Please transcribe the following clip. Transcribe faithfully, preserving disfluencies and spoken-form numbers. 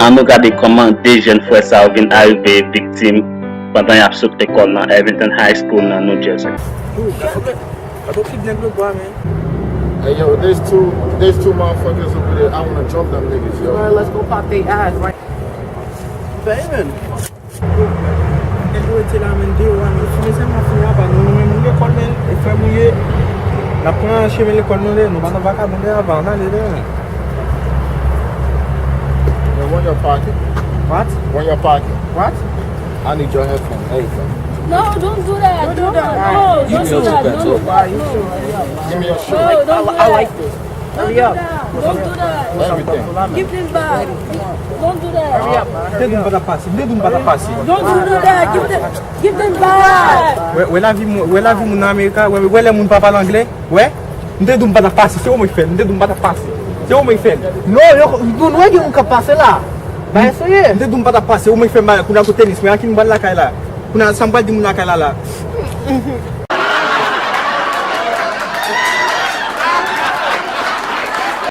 An nou gade kòman de jèn frè sa yo vin arive viktim pandan y ap sot lekòl nan Abington High School nan New Jersey. Dude, I don't keep them little boy, man. Hey yo, there's two there's two motherfuckers over there. I wanna jump them niggas, yo. Man, let's go pop they eyes right. Baby. Nèg yo rete la men deyò a men fini sèlman fini apa nou nou menm nou lekòl men e frè mouye. N ap pran chemen lekòl nou lè nou pa nan vakabon lè apa ann ale lè. Yo, run your pocket. What? Run your pocket. What? I need your headphone. Everything. No, don't do that. Don't do No, that. no, don't do that. Don't do that. Give me your shoes. No, don't do I that. like this. Don't Hurry do up. That. Don't do that. Everything. Give them back. Don't do that. Hurry up. M te di w m pa t ap pase. M te di w m pa t ap pase. Don't do that. Give them, give them back. Wè, wè lavi moun, wè lavi moun nan Amerika, wè, wè lè moun pa pale anglè, wè. M te di w m pa t ap pase, se ou mwen k fè l, m te di w m pa t ap pase. Se ou mwen k fè l. Non, yo, nou nou gen moun k ap pase la. Ba eseye. M te di w m pa t ap pase, ou mwen k fè m bagay, kounye a tou tenis, mwen a ki m pral lakay la. Kounye a sa m pral di moun lakay la la.